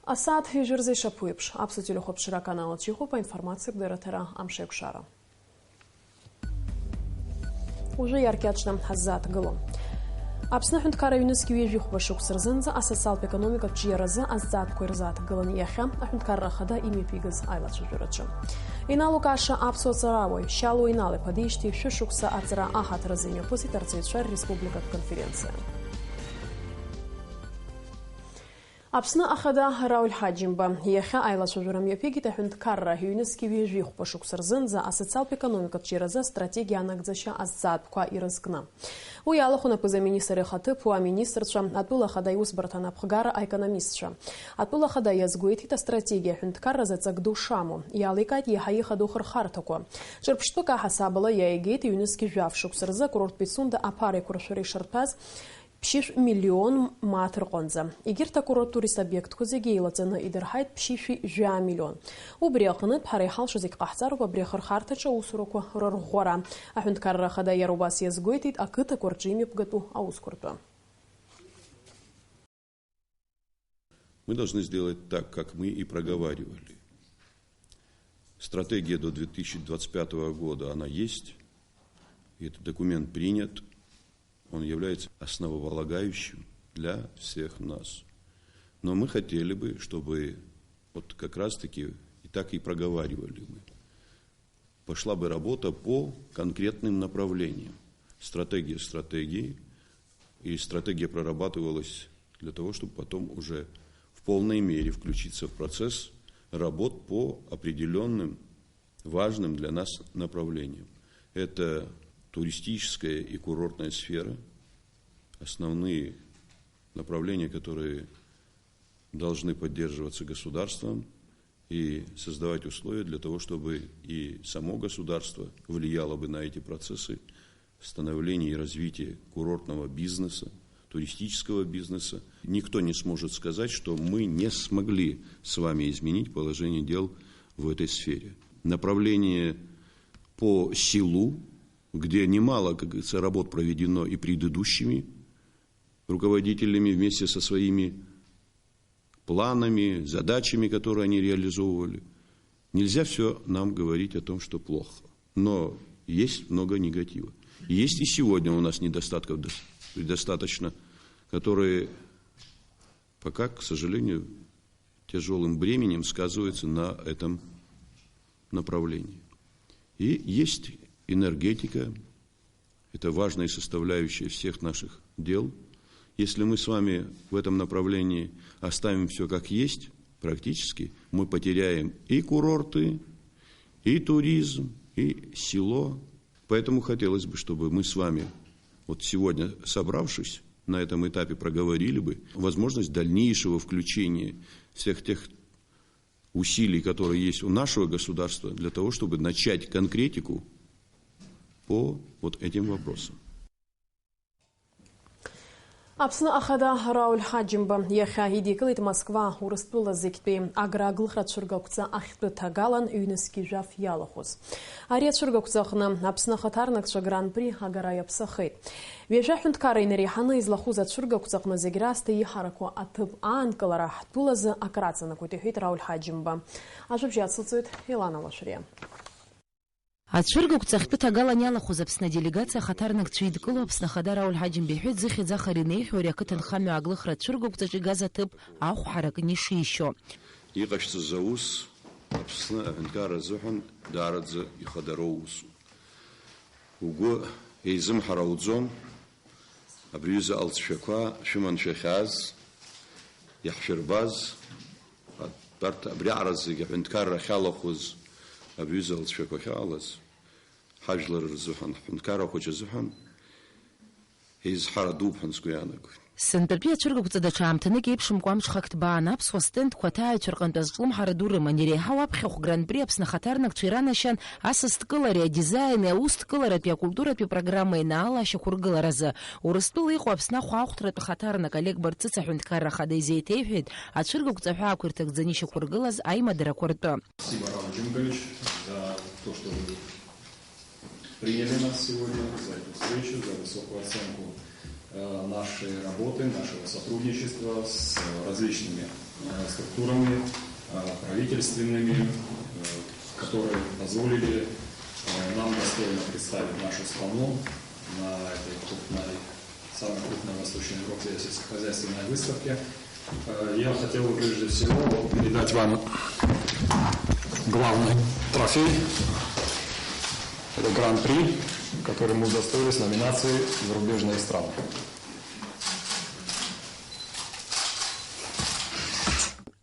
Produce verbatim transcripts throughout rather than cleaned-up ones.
Асааҭ ҩажәа рзы ишаԥу еиԥш, Аԥсуа телехәаԥшра аканал аҿы иҟоуп аинформациатә дырраҭара Амшеикәшара. Уажәы иаркьаҿны ҳаззааҭгыло. Аԥсны аҳәынҭқарра ҩнызқь ҩажәи хәба шықәса рзынӡа асоциалтә економикатә ҿиаразы азҵаатәқәа ирзааҭгылан иахьа аҳәынҭқарра ахада имҩаԥигаз аилацәажәараҿы. Инал Лукаша, аԥсуа ҵарауаҩ, Шьалуа Инал-иԥа диижьҭеи шәышықәса аҵра аҳаҭыр азы имҩаԥысит арҵаҩцәа рреспубликатә конференциа. Аԥсны Ахада Рауль Ҳаџьымба иахьа аилацәажәара мҩаԥигеит аҳәынҭқарра ҩнызқь ҩажәи хәба шықәса рзынӡа асоциалтә економикатә ҿиаразы астратегиа анагӡашьа азҵаатәқәа ирызкны. Уи алахәын аԥыза-министр ихаҭыԥуаа, аминистрцәа, атәыла ахада иусбарҭа анапхгара, аекономистцәа. Атәыла ахада иазгәеиҭеит астратегиа аҳәынҭқарра заҵак ду шамоу. Иаликааит иаҳа ихадоу хырхарҭақәа. Ҿырԥштәык аҳасабала иааигеит ҩнызқь жәаф шықәса рзы акурорттә Пицунда аԥара еиқәыршәара ишарҭәаз ԥшьышә миллион мааҭ рҟынӡа. Егьырҭ акурорттә турист обиектқәа зегьы еилаҵаны идырҳаит ԥшьышәи жәаа миллион. Убри аҟнытә, ҳара иҳалшо зегь ҟаҳҵароуп абри ахырхарҭаҿы аусурақәа рырӷәӷәара. Аҳәынҭқарра ахада иара убас иазгәеиҭеит ақыҭақәа рҿы имҩаԥгатәу аусқәа ртәы. Мы должны сделать так, как мы и проговаривали. Стратегия до две тысячи двадцать пятого года, она есть. И этот документ принят. Он является основополагающим для всех нас. Но мы хотели бы, чтобы вот как раз-таки и так и проговаривали мы. Пошла бы работа по конкретным направлениям. Стратегия стратегии. И стратегия прорабатывалась для того, чтобы потом уже в полной мере включиться в процесс работ по определённым важным для нас направлениям. Это туристическая и курортная сфера, основные направления, которые должны поддерживаться государством, и создавать условия для того, чтобы и само государство влияло бы на эти процессы становления и развития курортного бизнеса, туристического бизнеса. Никто не сможет сказать, что мы не смогли с вами изменить положение дел в этой сфере. Направление по селу, где немало, как говорится, работ проведено и предыдущими руководителями вместе со своими планами, задачами, которые они реализовывали. Нельзя всё нам говорить о том, что плохо. Но есть много негатива. Есть и сегодня у нас недостатков дос-, достаточно, которые пока, к сожалению, тяжёлым бременем сказываются на этом направлении. И есть энергетика, это важная составляющая всех наших дел. Если мы с вами в этом направлении оставим всё как есть, практически мы потеряем и курорты, и туризм, и село. Поэтому хотелось бы, чтобы мы с вами вот сегодня, собравшись на этом этапе, проговорили бы возможность дальнейшего включения всех тех усилий, которые есть у нашего государства, для того, чтобы начать конкретику по вот этим вопросам. Аԥсны Ахада Рауль Ҳаџьымба иахьа идикылеит Москва Урыстәыла зегьтәи агра аглыхра цәыргақәҵа ахьтәы ҭагалан ҩнызқь жәаф иалахәыз. Ари ацәыргақәҵа аҟны Аԥсны ахаҭарнакцәа Гран-при агара иаԥсахеит. Ҩажәа ҳәынҭқарра инареиҳаны излахәыз ацәыргақәҵаҟны зегь раасҭа иҳараку аҭыԥ аанкылара ҳтәылазы акраҵанакуеит, иҳәеит Рауль Ҳаџьымба. Ажәабжь ацылҵоит Елана Лашәриа. Ацәыргақәҵа ахьтәы ҭагалан иалахәыз Аԥсны аделегациа ахаҭарнакцәа идкыло Аԥсны Ахада Рауль Ҳаџьымба иҳәеит, зыхьӡ ахар инеихьоу ари ақыҭанхамҩа аглыхра ацәыргақәҵаҿы игаз аҭыԥ ахә ҳаракны ишишьо. Иҟашәҵаз аус Аԥсны аҳәынҭқарра азыҳәан даараӡа ихадароу усуп. Угәы еизымҳар ауӡом, абри аҩыза алҵшәақәа шәыман шәахьааз, иаҳшәырбаз, абарҭ абриаҟара зегьы аҳәынҭқарра ахьалахәыз абри аҩыза алҵшәақәа ахьаҟалаз, ҳажәлар рзыҳәан, ҳҳәынҭқарра хәыҷы азыҳәан еизҳара дууп ҳәа сгәы иаанагоит. Сынтәатәи ацәыргақәҵа даҽа аамҭанык еиԥшымкәа амҽхак ҭбаан, аԥсуа стендқәа аҭааҩцәа рҟынтә азҿлымҳара ду рыман, иреиҳау аԥхьахә Гран-при Аԥсны ахаҭарнакцәа иранашьан асасдкылареи адизаини аусҭкыларатәи акультуратәи программеи анаала ашьақәыргыларазы. Урыстәыла иҟоу Аԥсны ахәаахәҭратә хаҭарнак Олег Барцыц аҳәынҭқарра ахада изеиҭеиҳәеит ацәыргақәҵа аҳәаақәа ирҭагӡаны ишьақәыргылаз аимадарақәа ртәы. Спасибо, Рауль Джумгалевич, за то, что вы приняли нас сегодня, за эту встречу, за высокую оценку, э, нашей работы, нашего сотрудничества с различными э, структурами, э, правительственными, э, которые позволили, э, нам достойно представить нашу страну на этой крупной, самой крупной в Восточной Европе сельскохозяйственной выставке. Э, я хотел бы прежде всего вот передать вам главный трофей. Это гран-при, который мы удостоились номинации «Зарубежные страны».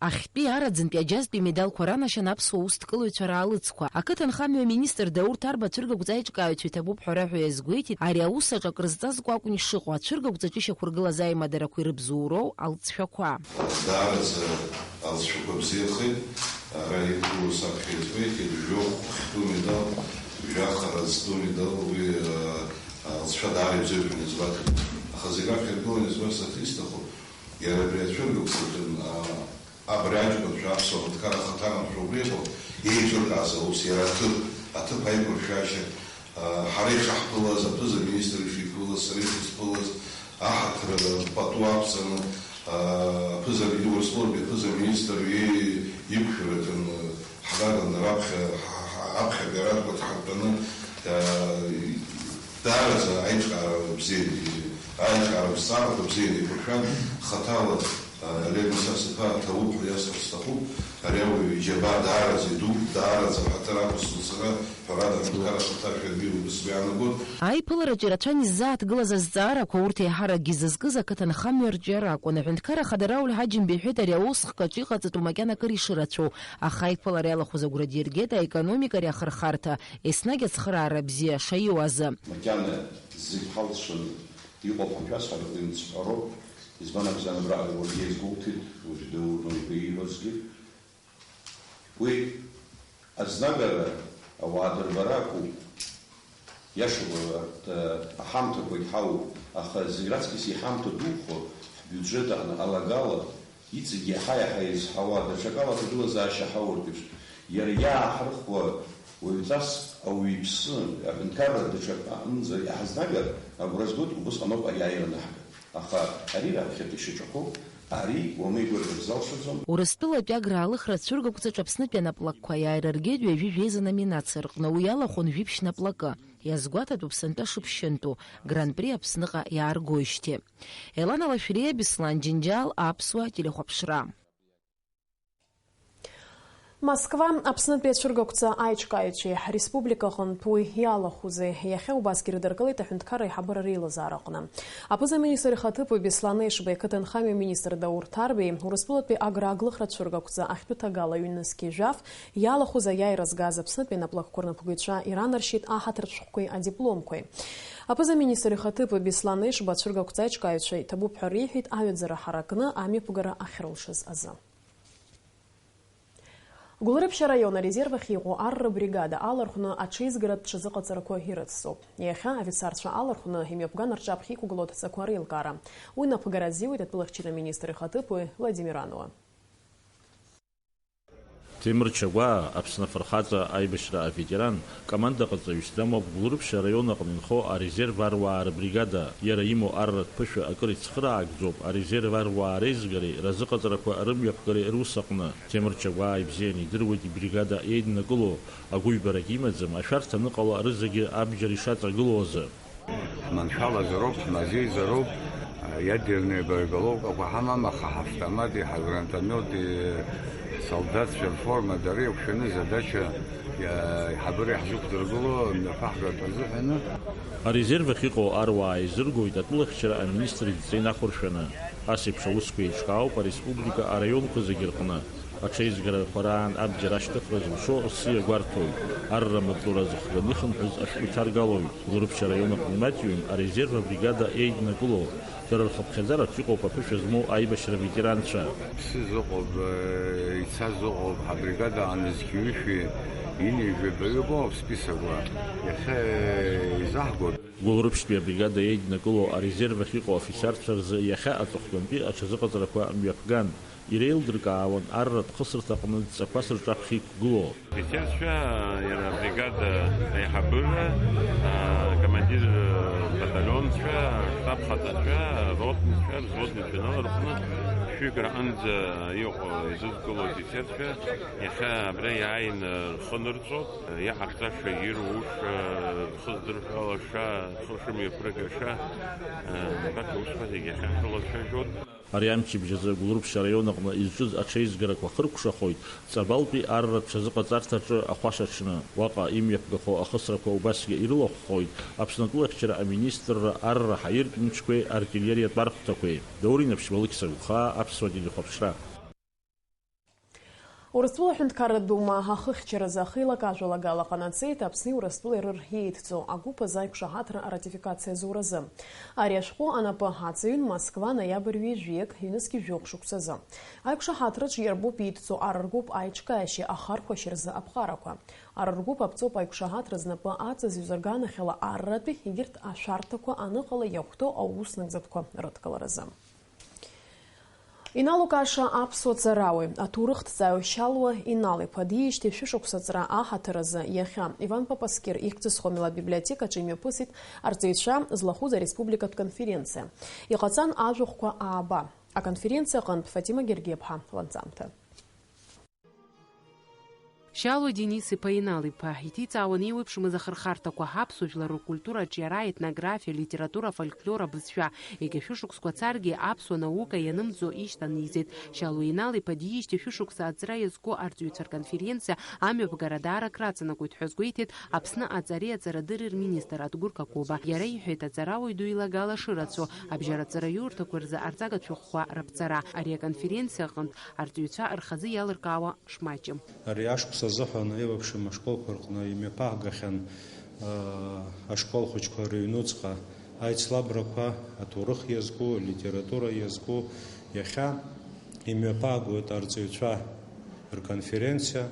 Ахьтәи араӡынтәи аџьазтәи медалқәа ранашьан аԥсуа усҭкылаҩцәа раалыҵқәа. Ақыҭанхамҩа министр Даур Ҭарба ацәыргақәҵа аиҿкааҩцәа иҭабуп ҳәа раҳәа иазгәеиҭеит, ари аус аҿы акрызҵазкуа акәын ишыҟоу, ацәыргақәҵаҿы ишьақәыргылаз аимадарақәа ирыбзоуроу алҵшәақәа. Даараӡа алҵшәақәа бзиахеит, ара иқәгылоу саԥхьа иазгәеиҭеит, жәохә хьтәы медал, жәаха разтәу медал, уи, а, алҵшәа даара ибзиоуп ҳәа иазгәаҭеит. Аха зегь раԥхьа иргыланы иазгәасҭарц исҭаху, иара абри ацәыргақәҵаҿы, а, абри аҷкәынцәа аԥсуа ҳәынҭқарра ахаҭарнакцәа убри иҟоуп, еиҿыркааз аус, иара аҭыԥ, аҭыԥ аиқәыршәашьа, а, ҳара ишаҳԥылаз, аԥыза-министр ишиԥылаз, сара ишысԥылаз, аҳаҭыр пату ақәҵаны, а, аԥыза-, Урыстәылатәи аԥыза-министр иеи-, иқәшәараҿы ҳнаганы раԥхьа, ҳа-, ҳа-, аԥхьатәи араҟа дҳартәаны, а, даараӡа аиҿкаара бзианы, аиҿкаара, азҵаарақәа бзианы еиқәыршәан, хаҭала Олег Мысас-иԥа, ҭабуп ҳәа иасҳәарц сҭахуп, ари ауаҩы иџьабаа даараӡа идууп, даараӡа ҳаҭыр ақәызҵон сара, ҳәарада, аҳәынҭқарра ахаҭаршәа днеиуеит ус сгәы иаанагоит. Аиԥылараҿы ирацәан иззааҭгылаз азҵаарақәа, урҭ еиҳаракгьы зызкыз ақыҭанхамҩа рҿиара акәын. Аҳәынҭқарра ахада Рауль Ҳаџьымба иҳәеит, ари аус хкаҿы иҟаҵатәу макьанакыр ишырацәоу, аха аиԥылара иалахәыз агәра диргеит аекономикареи ахырхарҭа, еснагь ацхыраара бзиа шаиуазы. Макьана зегь ҳалҵшаны иҟоуп ҳәа шәасҳәар, уи мцҳәароуп. Избан акәзар, абраҟа уажәы иазгәоуҭеит, уажәы Даур Ноибеи ииҳәозгьы. Уи азнагара ауаа дырбара акәуп. Иашоуп, аҳамҭақәагь ҳауп, аха зегь раҵкыс иҳамҭа духо, ҳбиуџьет аҟны алагала, иҵегь иаҳа-иаҳа изҳауа, даҽакала аҭагылазаашьа ҳауртә еиԥш, иара иааҳархәо уаҩҵас ауаҩы иԥсы, аҳәынҭқарра даҽак аҟынӡа иаҳазнагар, агәра згоит, убысҟаноуп аиааира анаҳга. Аха ари раԥхьатәи шьаҿақәоуп, ари уамеигәырӷьар залшаӡом. Урыстәылатәи аграалыхра ацәыргақәҵаҿ Аԥснытәи анаплакқәа иааира ргеит ҩажәи жәеиза номинациа рҟны, уи иалахәын жәиԥшь наплакы. Иазгәаҭатәуп сынтәа шыԥшьынтәу, Гран-при Аԥсныҟа иааргоижьҭеи. Елана Лашәриа, Беслан Џьынџьал, Аԥсуа телехәаԥшра. Москва, Аԥснытәи ацәыргақәҵа аиҿкааҩцәеи ҳреспублика аҟынтә уи иалахәузеи, иахьа убасгьы ирыдыркылеит аҳәынҭқарра аиҳабыра реилазаараҟны. Аԥыза-министр ихаҭыԥуаҩ Беслан Ешба, иқыҭанхамҩа министр Даур Ҭарбеи, Урыстәылатәи аграаглыхра цәыргақәҵа ахьтәы ҭагала ҩнызқьи жәаф иалахәыз аиааира згаз Аԥснытәи анаплакқәа рнапхгаҩцәа иранаршьеит аҳаҭыртә шәҟәқәеи адипломқәеи. Аԥыза-министр ихаҭыԥуаҩ Беслан Ешба ацәыргақәҵа аиҿкааҩцәа иҭабуп ҳәа реиҳәеит аҩаӡара ҳаракны амҩаԥгара ахьрылшаз азы. Гәылрыԥшь араион арезерв ахь иҟоу арра бригада алархәны аҽеизгаратә ҽазыҟаҵарақәа ирыцҵоуп. Иахьа афицарцәа алархәны имҩаԥган рҿаԥхьа иқәгылоу адҵақәа реилкаара. Уи напыгара азиуеит атәылахьчара министр ихаҭыԥуаҩ Владимир Ануа. Ҭемыр Чагәаа, Аԥсны афырхаҵа, аибашьра аветеран, командаҟаҵаҩыс дамоуп Гәылрыԥшь араион аҟны инхо арезерв аруаа рыбригада. Иара имоу арратә ԥышәа акыр ицхыраагӡоуп арезерв аруаа реизгареи разыҟаҵарақәа рымҩаԥгареи рус аҟны. Ҭемыр Чагәаа ибзианы идыруеит ибригада еиднакыло, агәыҩбарагь имаӡам, ашәарҭа аныҟало рызегьы абџьар ишаҵагылоу азы. Ҳманшәалазароуп, ҳмазеизароуп, иадернеи боеголовкақәа ҳамам, аха ҳавтомати, ҳгранатомиоти, ҳсолдаҭцәа рформа дара иақәшәаны задача иа-, иҳабыра иаҳзықәдыргыло мҩаԥаҳгартә азыҳәаны. Арезерв ахь иҟоу аруаа еизыргоит атәылахьчара аминистр идҵа инақәыршәаны. Ас еиԥш аусқәа еиҿкаауп ареспублика араионқәа зегьы рҟны. Аҽеизгарақәа раан абџьар ашьҭыхра зылшо рсиа гәарҭоит. Арра маҵура зыхганы ихынҳәыз ашәҟәы иҭаргалоит. Гәылрыԥшь араион аҟны имаҷҩым арезерв абригада еиднакыло. Дара рхыԥхьаӡараҿ иҟоуп аԥышәа змоу аибашьра ветеранцәа. Ԥсы зыҟоуп, ицаз ыҟоуп, ҳабригада анызқьҩышәи ҩынҩажәи баҩуп списокла. Иахьа изаҳгоит. Гәылрыԥшьтәи абригада еиднакыло арезерв ахь иҟоу афицарцәа рзы иахьа аҵыхәтәантәи аҽазыҟаҵарақәа мҩаԥган. Иреилдыркаауан арратә хысырҭаҟны дҵақәас рҿаԥхьа иқәгылоу. Афицерцәа, иара абригада аиҳабыра, а, командир, а, баталионцәа, аштаб хаҵацәа, аротницәа, взводницәа налархәны, Ҩык рҟынӡа иҟоу изызкыло афицерцәа иахьа абра иааины рхы нырҵәо, иҟарҵаша, ируша, рхы здырҳәалаша, рхы шымҩаԥыргаша, абарҭ аусқәа зегьы иахьа ҳрылацәажәоит. Ари амчыбжь азы Гәылрыԥшь араион аҟны изҿыз аҽеизгарақәа хыркәшахоит, Ҵабалтәи арратә ҽазыҟаҵарҭаҿы ахәашаҽны. Уаҟа имҩаԥгахо ахысрақәа убасгьы ирылахәхоит Аԥсны атәылахьчара аминистрра арра ҳаиртә мчқәеи артиллериатә архәҭақәеи. Даур Инаԥшьба, Алықьса Гәхаа, Аԥсуа телехәаԥшра. Урыстәыла Аҳәынҭқарратә Дума ахыхьчаразы ахеилак-ажәалагала ҟанаҵеит Аԥсни Урыстәылеи рыр еидҵо агәыԥ азы аиқәшаҳаҭра аратификациа азуразы. Ари ашәҟәы анапы аҵаҩын Москва, ноиабр ҩажәи ҩынызқьи жәохә шықәсазы. Аиқәшаҳаҭраҿ иарбоуп еидҵо ар ргәыԥ аиҿкаашьеи ахархәашьеи рзы аԥҟарақәа. Ар ргәыԥ аԥҵоуп аиқәшаҳаҭра знапы аҵазҩыз органахьала арратәи егьырҭ ашәарҭақәа аныҟала иахәҭоу аус нагӡатәқәа рыдкыларазы. Иналукааша аԥсуа ҵарауаҩ, аҭоурыхҭҵааҩ Шьалуа Инал-иԥа диижьҭеи шәышықәса ҵра аҳаҭыр азы иахьа Иван Папаскир ихьӡ зху амилаҭ библиотекаҿы имҩаԥысит арҵаҩцәа злахәыз ареспубликатә конференциа. Иҟаҵан ажәахәқәа ааба. Аконференциа аҟынтә Фатима Гергиаԥҳа ланҵамҭа. Шьалуа Денис-иԥа Инал-иԥа иҭиҵаауан еиуеиԥшымыз ахырхарҭақәа, аԥсуа жәлар ркультура, аҿиара, аетнографиа, литература, афольклор, абызшәа. Егьа шәышықәсқәа царгьы, аԥсуа наука ианымӡо ишьҭанеизеит. Шьалуа Инал-иԥа диижьҭеи шәышықәса аҵра иазку арҵаҩцәа рконференциа амҩаԥгара даара акраҵанакуеит ҳәа азгәеиҭеит Аԥсны аҵареи аҵарадырреи рминистр Адгәыр Какоба. Иара иҳәеит, аҵарауаҩ ду илагала шырацәоу, абжьараҵараиурҭақәа рзы арҵагатә шәҟәқәа раԥҵара. Ари аконференциа аҟынтә арҵаҩцәа рхазы иалыркаауа шмаҷым. Ари ашықәс азыҳәан еиуеиԥшым ашколқәа рҟны имҩаԥаагахьан, аа, ашкол хәыҷқәа рыҩнуҵҟа аицлабрақәа, аҭоурых иазку, алитература иазку. Иахьа имҩаԥаагоит арҵаҩцәа рконференциа.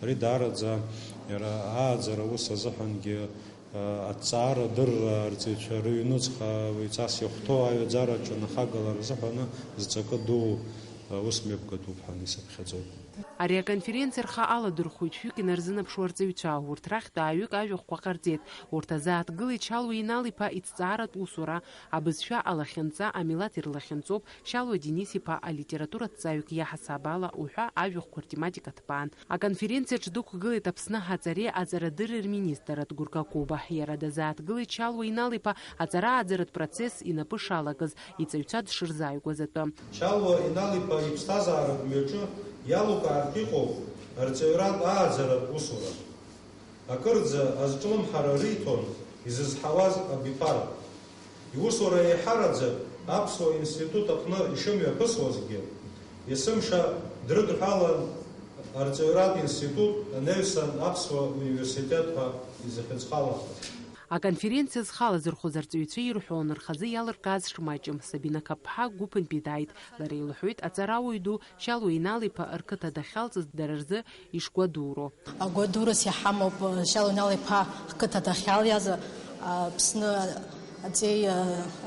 Ари даараӡа иара ааӡара аус азыҳәангьы, аа, аҭҵаарадырра арҵаҩцәа рыҩнуҵҟа уаҩҵас иахәҭоу аҩаӡараҿы анахагала рзыҳәаны зҵакы ду аус мҩаԥгатәуп ҳәа исыԥхьаӡоит. Ари аконференциа рхы аладырхәуеит шәҩык инарзынаԥшуа арҵаҩцәа. Урҭ рахьтә ааҩык ажәахәқәа ҟарҵеит. Урҭ азы ааҭгылеит Шьалуа Инал-иԥа иҭҵааратә усура, абызшәа алахьынҵа, амилаҭ ирлахьынҵоуп, Шьалуа Денис-иԥа алитератураҭҵааҩык иаҳасаб ала уҳәа ажәахәқәа ртематика ҭбаан. Аконференциаҿ дықәгылеит Аԥсны аҵареи аҵарадырреи рминистр Адгәыр Какоба. Иара дазааҭгылеит Шьалуа Инал-иԥа аҵара-ааӡаратә процесс инапы шалагаз, иҵаҩцәа дшырзааигәаз атәы. Шьалуа Инал-иԥа иԥсҭазааратә мҩаҿы иалукаартә иҟоуп арҵаҩратә ааӡаратә усура. Акырӡа азҿлымҳара риҭон изызҳауаз абиԥара. Иусура еиҳараӡак аԥсуа институт аҟны ишымҩаԥысуазгьы, есымша дрыдҳәалан арҵаҩратә институт, анаҩсан аԥсуа университет ҳәа изахьыӡхалахаз. Аконференциа зхы алазырхәыз арҵаҩцәа ирҳәон, рхазы иалыркааз шмаҷым. Сабина Қапԥҳа гәыԥынтәи дааит. Лара илҳәоит, аҵарауаҩ ду Шьалуа Инал-иԥа рқыҭа дахьалҵыз дара рзы ишгәадуроу. Агәадурас иҳамоуп, Шьалуа Инал-иԥа ҳқыҭа дахьалиаз, Аԥсны аҵеи,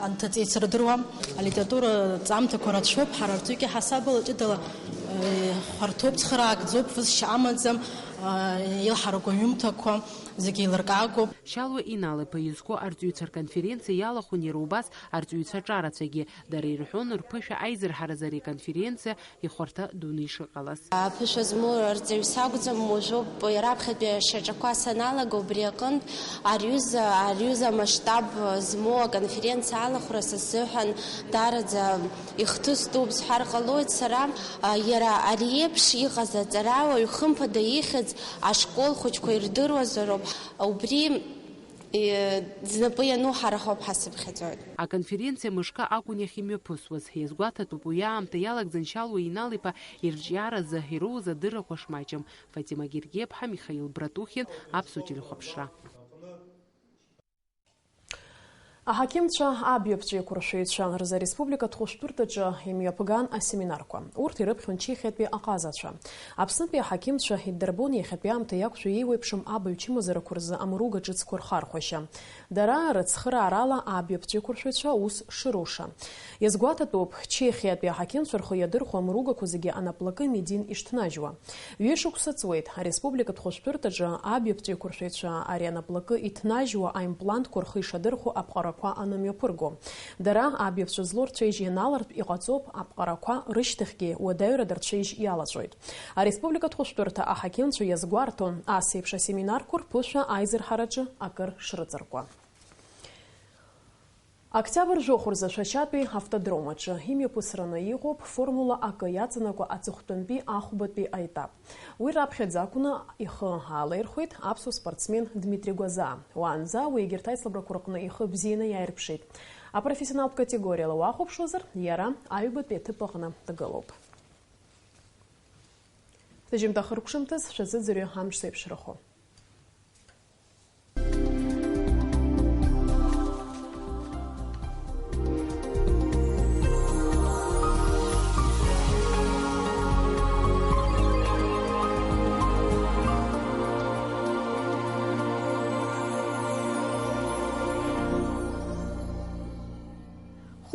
анҭыҵеицырдыруа. Алитература ҵамҭақәа рацәоуп, ҳара рҵаҩык иҳасабала ҷыдала, хәарҭоуп, цхыраагӡоуп, высшьа амаӡам, илҳаракуа ҩымҭақәа зегьы еилыркаагоуп. Шьалуа Инал-иԥа изку арҵаҩцәа рконференциа иалахәын иара убас арҵаҩцәа ҿарацәагьы. Дара ирҳәон рԥышәа аизырҳаразы ари аконференциа ихәарҭа дуны ишыҟалаз. Аԥышәа змоу арҵаҩ сакәӡам, уажәоуп раԥхьатәи ашьаҿақәа саналага, убри аҟынтә ари аҩыза, ари аҩыза амасштаб змоу аконференциа алахәра са сзыҳәан даараӡа ихҭыс дууп сҳәар ҟалоит сара. Иара ари еиԥш иҟаз аҵарауаҩ хымԥада ихьӡ ашкол хәыҷқәа ирдыруазароуп. Убри Е, знапы иану ҳара ҳауп ҳәа сыԥхьаӡоит. Аконференциа мышкы акәын иахьымҩаԥысуаз. Иазгәаҭатәуп, уи аамҭа иалагӡан Шьалуа Инал-иԥа ирҿиаразы ироуз адыррақәа шмаҷым. Фатима Гергиаԥҳа, Михаил Братухин, Аԥсуа телехәаԥшра. Аҳақьымцәа абҩаԥҵәеиқәыршәаҩцәа рзы ареспубликатә хәышәтәырҭаҿы имҩаԥган асеминарқәа. Урҭ ирыԥхьон Чехиатәи аҟазацәа. Аԥснытәи аҳақьымцәа иддырбон иахьатәи аамҭа иақәшәо еиуеиԥшым абаҩ чымазарақәа рзы амруга ҿыцқәа рхархәашьа. Дара рыцхыраарала абҩаԥҵәеиқәыршәаҩцәа аус шыруша. Иазгәаҭатәуп, Чехиатәи аҳақьымцәа рхы иадырхәо амругақәа зегьы анаплакы Медин ишҭнажьуа. Ҩышықәса ҵуеит, ареспубликатә хәышәтәырҭаҿы абҩаԥҵәеиқәыршәаҩцәа ари анаплакы иҭнажьуа аимплантқәа рхы ишадырхәо аԥҟарақәа Қәа анымҩаԥырго. Дара абаҩцәа злоу рцәеижь ианалартә иҟаҵоуп, аԥҟарақәа рышьҭахьгьы уадаҩрада рцәеижь иалаҵәоит. Ареспубликатә хәышәтәырҭа аҳақьымцәа иазгәарҭон, ас еиԥш асеминарқәа рԥышәа аизырҳараҿы акыр шрыҵаркуа. Октиабр жәохә рзы Шәачатәи автодром аҿы имҩаԥысраны иҟоуп Формула акы иаҵанакуа аҵыхәтәантәи ахәбатәи аетап. Уи раԥхьаӡа акәны ихы аалаирхәеит аԥсуа спортсмен Дмитри Гәазаа. Уаанӡа уи егьырҭ аицлабрақәа рҟны ихы бзианы иааирԥшит. Апрофессионалтә категориала уахәаԥшуазар, иара аҩбатәи аҭыԥ аҟны дгылоуп. Ҭыжьымҭа хыркәшамҭаз шәазыӡырҩы амш зеиԥшрахо.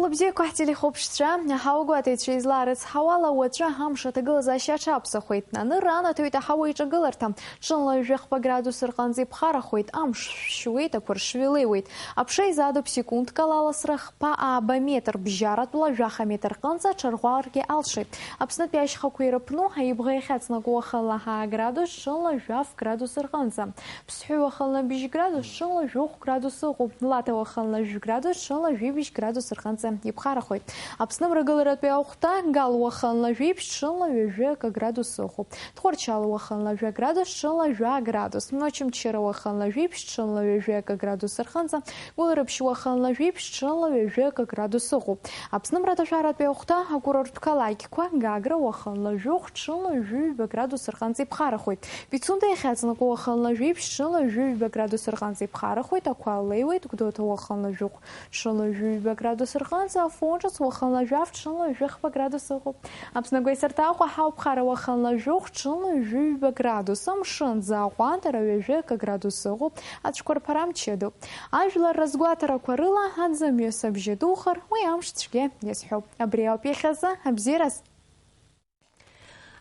Хәлыбзиақәа ҳтелехәаԥшцәа, аҳауагәаҭаҩцәа излаарыцҳауала, уаҵәы амш аҭагылазаашьа аҽаԥсахуеит. Анырра анаҭоит аҳауа иҿагыларҭа, ҽынла жәахԥа градус рҟынӡа иԥхарахоит, амш шәшьуеит, ақәыршҩы леиуеит. Аԥша изаатуп секундк ала аласра хԥа ааба метр, бжьаратәла жәаха метр рҟынӡа аҽарӷәӷәаргьы алшоит. Аԥснытәи ашьхақәа ирыԥну, Аибӷа иахьаҵанакуа уахынла ааба градус, ҽынла жәаф градус рҟынӡа. Ԥсҳәы уахынла бжь градус, ҽынла жәохә градус ыҟоуп. Лаҭа уахынла жәградус, ҽынла жәибжь градус рҟынӡа иԥхарахоит. Аԥсны мрагыларатәи ахәҭа, Гал уахынла жәибжь, ҽынла ҩажәи акы градус ыҟоуп. Тҟәарчал уахынла жәа градус, ҽынла жәа градус. Очамчыра уахынла жәибжь, ҽынла ҩажәи акы градус рҟынӡа. Гәылрыԥшь уахынла жәибжь, ҽынла ҩажәи акы градус ыҟоуп. Аԥсны мраҭашәаратәи ахәҭа, акурорттә қалақьқәа, Гагра уахынла жәохә, ҽынла ҩажәи ҩба градус рҟынӡа иԥхарахоит. Пицунда иахьаҵанакуа уахынла жәибжь, ҽынла ҩажәи ҩба градус рҟынӡа иԥхарахоит, ақәа леиуеит, Гәдоуҭа уахынла жәохә, ҽынла ҩажәи ҩба градус рҟынӡа, Афон ҿыц уахынла жәаф, ҽынла ҩажәи хԥа градус ыҟоуп. Аԥсны агәеисырҭа Аҟәа ҳауԥхара уахынла жәохә, ҽынла ҩажәи ҩба градус, амшынӡы аҟәандара ҩажәи акы градус ыҟоуп, ацәқәырԥара мчыдоуп. Ажәлар рызгәаҭарақәа рыла, аӡымҩас абжьы духар, уи амш цәгьа иазҳәоуп. Абри ауп иахьазы абзиараз.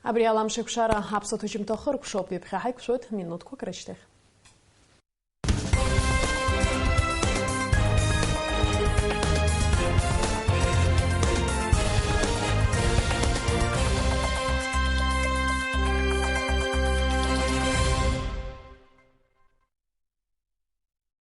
Абри ала амш еиқәшара аԥсуа ҭыжьымҭа хыркәшоуп, ҩаԥхьа ҳаиқәшәоит минуҭқәак рышьҭахь.